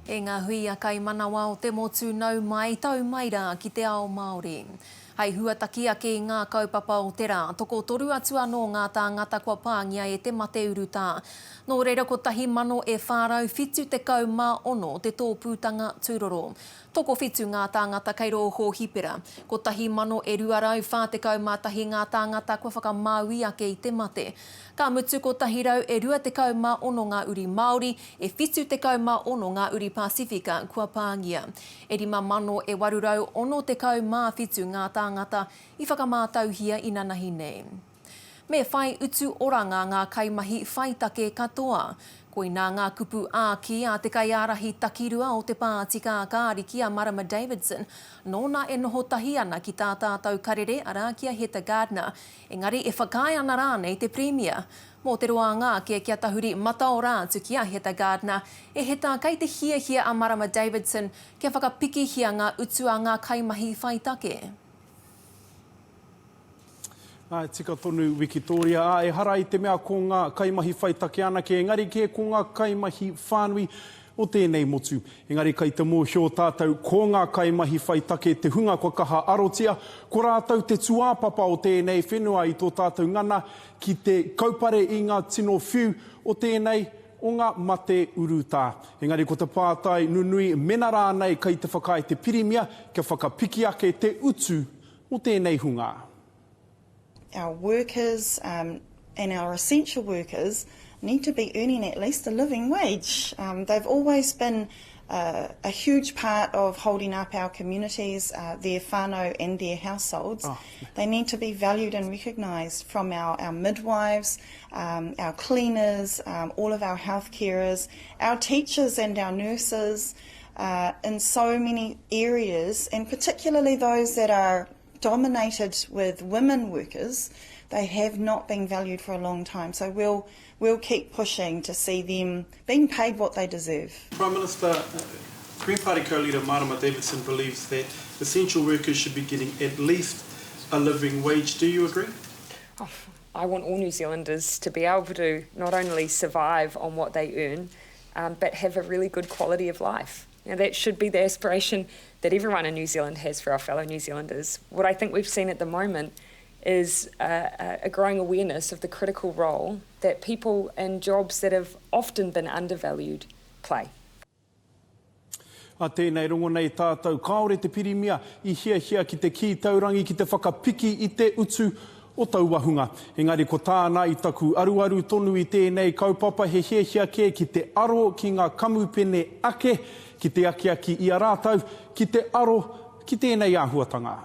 E ngā huia kaimanawa o te motu nau mai, tau mai rā ki te ao Māori. Hei huataki ake i ngā kaupapa o te rā, tokotoru atu anō ngā tāngata kua pāngia e te mate urutā. Nō reira 1,000 e 476 te tōpūtanga tūroro. Tokowhitu ngā tāngata kei rō hōhipera. 1,000 e 241 ngā tāngata kua whakamāui ake i te mate. Ka mutu 100 e 26 ngā uri Māori, e 76 ngā uri Pasifika kua pāngia. E 5,000 e 867 ngā tāngata i whakamātauhia inanahi nei. Me whai utu oranga ngā kaimahi whaitake katoa. Koinā ngā kupu āki a te kaiārahi takirua o te Pāti Kākāriki a Marama Davidson, nōna e noho tahi ana ki tā tātou karere, arā, ki a Heta Gardiner. Engari e whakaae ana rānei te Pirimia? Mō te roanga ake kia tahuri mataora atu ki a Heta Gardiner, e Heta kei te hiahia a Marama Davidson kia whakapikihia ngā utu a ngā kaimahi whai take. Āe, tika tonu Wikitōria, ā, ehara i te mea ko ngā kaimahi whai take anake, engari kē ko ngā kaimahi whānui o tēnei motu. Engari kai te mōhio tātou ko ngā kaimahi whai take te hunga kua kaha arotia, ko rātou te tūāpapa o tēnei whenua i tō tātou ngana ki te kaupare i ngā tino whiu o tēnei o ngā mate urutā. Engari ko te pātai nunui mena rānei kai te whakaae te Pirimia kia whakapiki ake te utu o tēnei hunga. Our workers um, and our essential workers need to be earning at least a living wage. Um, they've always been uh, a huge part of holding up our communities, uh, their whānau and their households. Oh. They need to be valued and recognised from our, our midwives, um, our cleaners, um, all of our health carers, our teachers and our nurses, uh, in so many areas, and particularly those that are dominated with women workers, they have not been valued for a long time. So we'll, we'll keep pushing to see them being paid what they deserve. Prime Minister, uh, Green Party co-leader Marama Davidson believes that essential workers should be getting at least a living wage. Do you agree? Oh, I want all New Zealanders to be able to not only survive on what they earn, um, but have a really good quality of life. Now, that should be the aspiration that everyone in New Zealand has for our fellow New Zealanders. What I think we've seen at the moment is a, a growing awareness of the critical role that people in jobs that have often been undervalued play. A tēnei rongo nei tātou, kāore te Pirimia i hiahia ki te kī taurangi ki te whakapiki i te utu o taua hunga. Engari ko tāna i taku aruaru tonu i tēnei kaupapa he hiahia kē ki te aro ki ngā kamupene ake, ki te akiaki i a rātou ki te aro ki tēnei āhuatanga.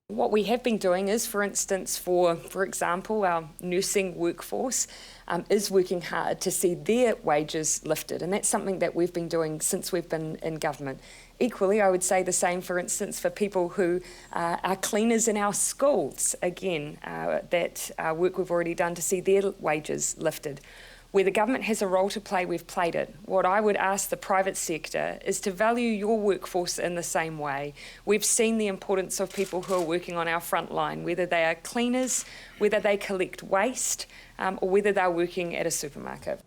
What we have been doing is, for instance, for, for example, our nursing workforce um, is working hard to see their wages lifted, and that's something that we've been doing since we've been in government. Equally, I would say the same, for instance, for people who uh, are cleaners in our schools. Again, uh, that uh, work we've already done to see their wages lifted. Where the government has a role to play, we've played it. What I would ask the private sector is to value your workforce in the same way. We've seen the importance of people who are working on our front line, whether they are cleaners, whether they collect waste, um, or whether they're working at a supermarket.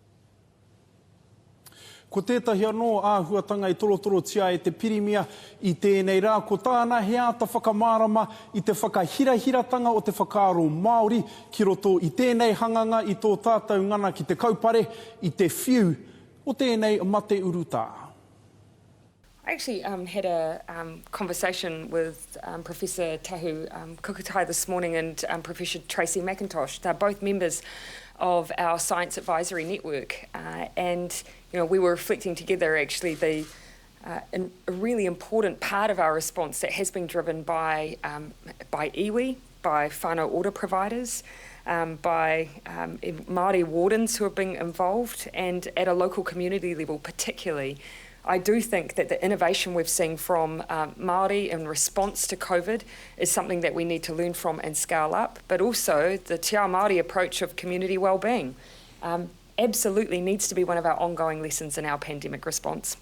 Ko tētahi anō āhuatanga i torotorotia e te Pirimia i tēnei rā, ko tāna he āta whakamārama i te whakahirahiratanga o te whakaaro Māori ki roto i tēnei hanganga i tō tātou ngana ki te kaupare i te whiu o tēnei mate urutā. I actually um, had a um, conversation with um, Professor Tahu um, Kukutai this morning and um, Professor Tracy McIntosh. They're both members of our Science Advisory Network, uh, and you know we were reflecting together actually the uh, a really important part of our response that has been driven by um, by iwi, by whānau order providers, um, by um, Māori wardens who have been involved, and at a local community level particularly. I do think that the innovation we've seen from um, Māori in response to COVID is something that we need to learn from and scale up, but also the Te Ao Māori approach of community wellbeing um, absolutely needs to be one of our ongoing lessons in our pandemic response.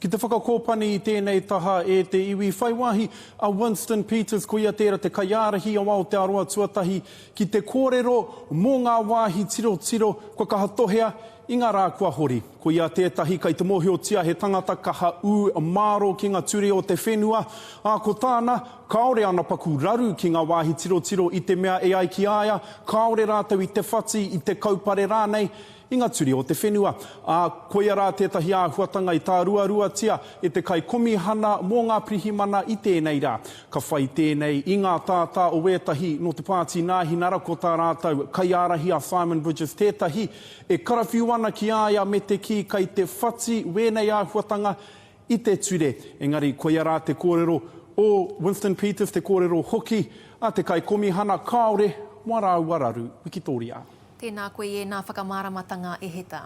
Ki te whakakōpani i tēnei taha e te iwi whai wāhi a Winston Peters, ko ia tērā te kaiārahi o Aotearoa tuatahi ki te kōrero mō ngā wāhi tirotiro kua kaha tohea i ngā rā kua hori. Ko ia tētahi kai te mōhiotia he tangata kaha ū māro ki ngā ture o te whenua, ā, ko tāna, kāore ana paku raru ki ngā wāhi tirotiro i te mea e ai ki a ia, kāore rātou i te whati, i te kaupare rānei i ngā ture o te whenua, ā, koia rā tētahi āhuatanga i tāruaruatia e te Kaikomihana mō ngā Pirihimana i tēnei rā. Ka whai tēnei i ngā tātā o ētahi nō te Pāti Nāhinara ko tā rātou kaiārahi a Simon Bridges tētahi e karawhiu ana ki a ia me te kī kai te whati wēnei āhuatanga i te ture. Engari koia rā te kōrero o Winston Peters, te kōrero hoki a te Kaikomihana kāore wā rāua raru. Wikitōria. Tēnā koe i ēnā whakamāramatanga e Heta.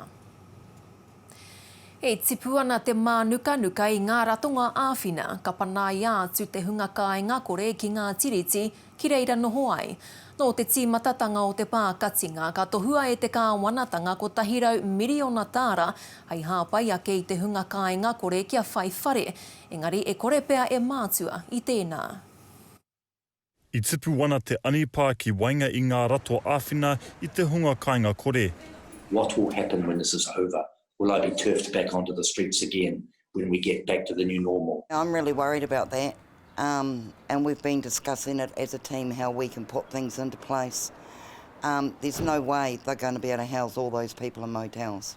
E tipu ana te mānukanuka i ngā ratonga āwhina, ka panaia atu te hunga kāinga kore ki ngā tiriti ki reira noho ai. Nō te tīmatatanga o te pā katinga, ka tohua e te kāwanatanga 100 miriona tāra hei hāpai ake i te hunga kāinga kore kia whai whare, engari e kore pea e mātua i tēnā. I tipu ana te anipā ki waenga i ngā rato āwhina i te hunga kāinga kore. What will happen when this is over? Will I be turfed back onto the streets again when we get back to the new normal? I'm really worried about that um, and we've been discussing it as a team how we can put things into place. Um, there's no way they're going to be able to house all those people in motels.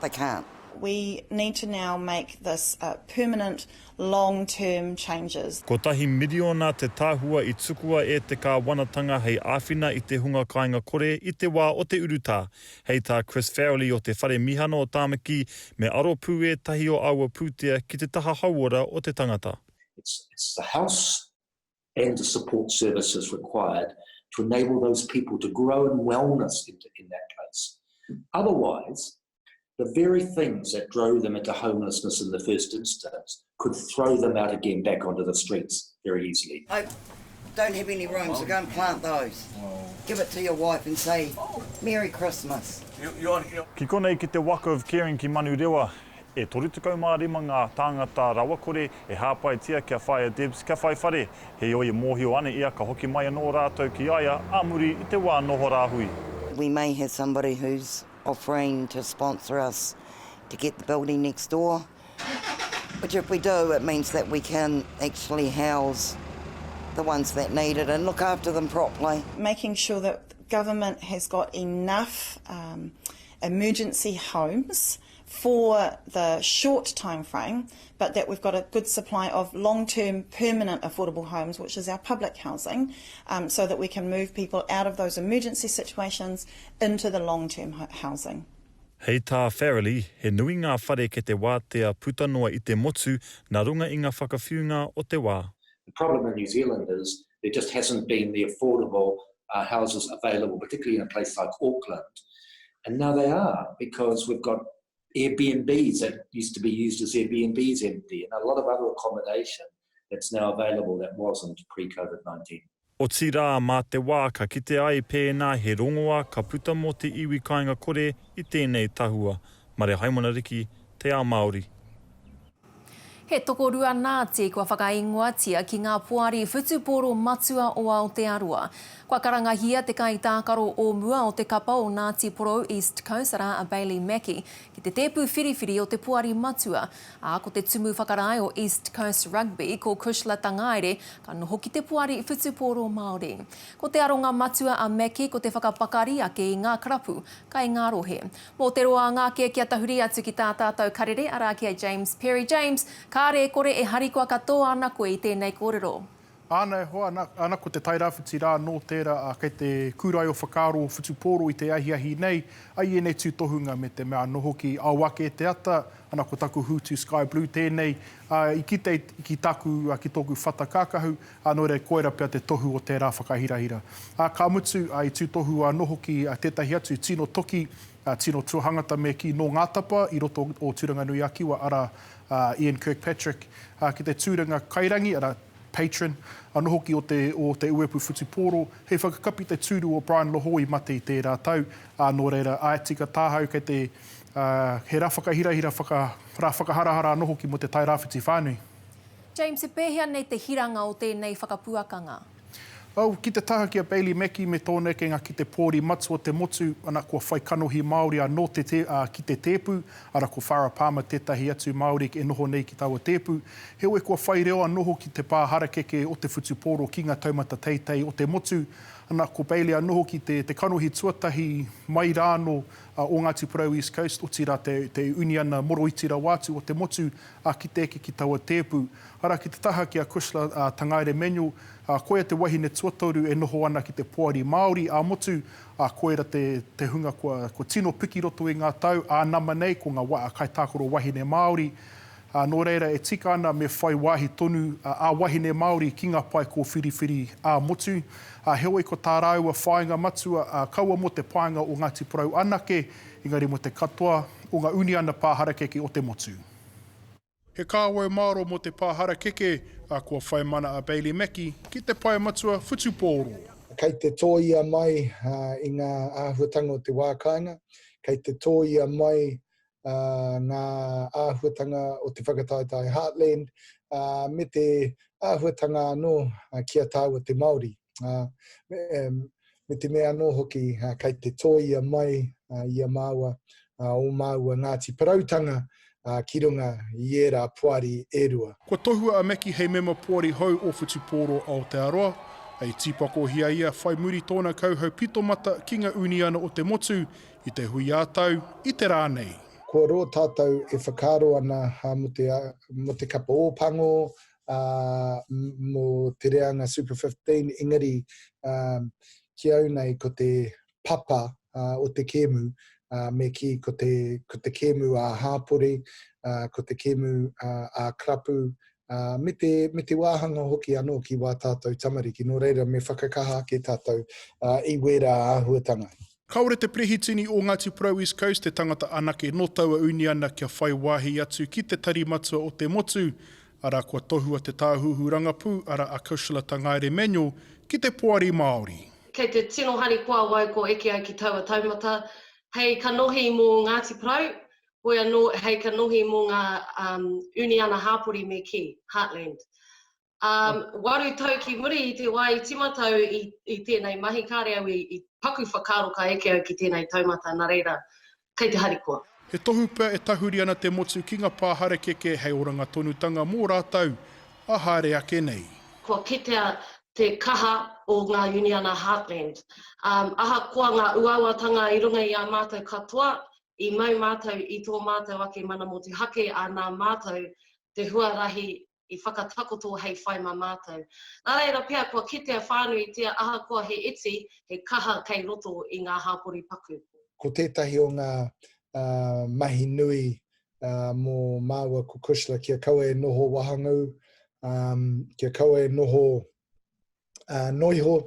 They can't. We need to now make this permanent long term changes. Kotahi miriona te tahua i tukua e te kāwanatanga hei āwhina i te hunga kāinga kore i te wā o te urutā. Hei tā Chris Farrelly o te Whare Mihana o Tāmaki, me aro pū ētahi o aua pūtea ki te taha hauora o te tangata. It's it's the house and the support services required to enable those people to grow in wellness in, in that place. Otherwise, the very things that drove them into homelessness in the first instance could throw them out again back onto the streets very easily. I don't have any room, so go and plant those. Give it to your wife and say, Merry Christmas. Ki konei ki te waka of Caring ki Manurewa, e 35 ngā tāngata rawakore e hāpaitia kia whaia Debs kia whai whare, heoi e mōhio ana ia ka hoki mai anō rātou ki a ia ā muri i te wā noho rāhui. We may have somebody who's offering to sponsor us to get the building next door, which if we do, it means that we can actually house the ones that need it and look after them properly. Making sure that government has got enough um, emergency homes for the short time frame, but that we've got a good supply of long-term permanent affordable homes, which is our public housing, um, so that we can move people out of those emergency situations into the long-term housing. Hei tā Farrelly, he nui ngā whare kei te wātea puta noa i te motu nā runga i ngā whakawhiunga o te wā. The problem in New Zealand is there just hasn't been the affordable uh, houses available, particularly in a place like Auckland. And now they are, because we've got Airbnbs that used to be used as Airbnbs empty, and a lot of other accommodation that's now available that wasn't pre-COVID-19. Otirā, mā te wā ka kite ai pēnā he rongoā ka puta mō te iwi kāinga kore i tēnei tahua. Mare Haimona Riki, Te Ao Māori. He tokorua Nāti kua whakaingoatia ki ngā poari whutupōro matua o Aotearoa. Kua karangahia te kaitākaro o mua o te kapa o Ngāti Porou East Coast, arā a Bailey Mackey, ki te tēpu whiriwhiri o te poari matua, ā, ko te tumu whakarae o East Coast Rugby, ko Cushla Tangaere, ka noho ki te poari whutupōro Māori. Ko te aronga matua a Mackey ko te whakapakari ake i ngā karapu kai ngā rohe. Mō te roanga ake kia tahuri atu ki tā tātou karere, arā ki a James Perry. James, kāre e kore e harikoa katoa ana koe i tēnei kōrero. Āna e hoa, ana, ana ko te Tairāwhiti rā anō tērā, ā, kei te kūrae o whakaaro o whutupōro i te ahiahi nei, ai ēnei tūtohunga me te mea anō hoki, ao ake te ata, ana ko taku hūtu sky blue tēnei, ā, i kite ki taku, ā, ki tōku whata kākahu, ā, nō reira koira pea te tohu o tērā whakahirahira. Ā, ka mutu, ā, i tūtohu anō hoki tētahi atu tino toki, ā, tino tuahangata me kī nō Ngātapa i roto o Tūranganui-a-Kiwa, arā, ā, Ian Kirkpatrick, ā, ki te tūranga kairangi, arā, patron, anō hoki o te, o te Uepu Whutupōro, hei whakakapi te tūru o Brian Loho i mate i tērā tau, ā, nō reira, āe tika tāhau kei te, He rā whakahirahira, whaka, rā whakaharahara anō hoki mō te Tairāwhiti whānui. James, he pēhea nei te hiranga o tēnei whakapuakanga? Oh, ki te taha ki a Bailey Mackey me tōna ekenga ki te pōri matua o te motu, ana, kua whai kanohi Māori anō te, te, ā, ki te tēpu, ara ko Farah Palmer tētahi atu Māori e noho nei ki taua tēpu. Heoi kua whai reo anō hoki te pā harakeke o te whutupōro ki ngā taumata teitei o te motu, ana, ko Bailey anō hoki te, te kanohi tuatahi mai rā anō, ā, o Ngāti Porou East Coast, otirā te, te uniana moroiti rawa atu o te motu, ā, ki te eke ki taua tēpu. Arā, ki te taha ki a Cushla, ā, Tangaere Manuel, Ā, koia te wahine tuatoru e noho ana ki te Poari Māori ā-motu, ā, koira te, te hunga kua, kua tino piki roto i ngā tau, ā nama nei, ko ngā wa, kaitākaro wahine Māori. Ā, nō reira, e tika ana me whai wāhi tonu ā wahine Māori ki ngā pae kōwhiriwhiri ā-motu. Ā, heoi ko tā rāua whāinga matua, ā, kaua mō te painga o Ngāti Porou anake, engari mō te katoa o ngā uniana pā harakeke o te motu. He kāwau māro mō te pā harakeke, ā, kua whai mana a Bailey Mackie ki te pae matua whutupōro. Kei te tōia mai i ngā āhuatanga o te wā kāinga, kei te tōia mai ngā āhuatanga o te whakataetae Heartland, me te āhuatanga anō ki a tāua te Māori. Me te mea anō hoki, kei te tōia mai i a māua, ō māua Ngāti Poroutanga ki runga i ērā poari e rua. Kua tohua a Mackie hei mema poari hou o Whutupōro Aotearoa, hei tīpakohia ia whai muri tōna kauhau pitomata ki ngā uniana o te motu i te hui ā-tau i te rā nei. Kua roa tātou e whakaaro ana mō te kapa Ōpango, ā, mō te reanga Super 15, engari ki au nei ko te papa o te kēmu, me kī ko te, ko te kēmu ā-hāpori, ko te kēmu ā-karapu, me te, me te wāhanga hoki anō ki wā tātou tamariki, nō reira me whakakaha ake tātou i wērā āhuatanga. Kāore te Perehitini o Ngāti Porou East Coast te tangata anake nō taua uniana kia whai wāhi atu ki te tari matua o te motu, arā kua tohua te tāhuhu rangapū arā a Cushla Tangaere Manuel ki te Poari Māori. Kei te tino harikoa awau ko eke au ki taua taumata hei kanohi mō Ngāti Porou, hoi anō hei kanohi mō ngā uniana hāpori me kī, Heartland. Um, waru tau ki muri i te wā i timata au i, i tēnei mahi, kāre au i, i paku whakaaro ka eke au ki tēnei taumata, nā reira, kei te harikoa. He tohu pea e tahuri ana te motu ki nga pā harakeke hei oranga tonutanga mō rātou a haere ake nei. Kua kitea te kaha o ngā uniana Heartland. Um, ahakoa ngā uauatanga i runga i a mātou katoa, i mau mātou i tō mātou ake mana motuhake, ā, nā mātou te huarahi i whakatakoto hei whai mā mātou. Nā reira pea kua kitea whānuitia ahakoa he iti, he kaha kei roto i ngā hāpori paku. Ko tētahi o ngā mahi nui mō māua ko Cushla kia kaua e noho wahangū, kia kaua e noho noiho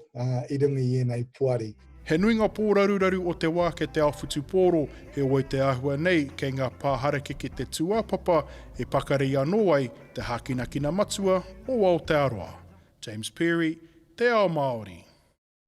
i runga i ēnei poari. He nui ngā pōraruraru o te wā kei te ao whutupōro, heoi te āhua nei kei ngā pā harakeke te tūāpapa e pakari anō ai te hākinakina matua o Aotearoa. James Perry, Te Ao Māori.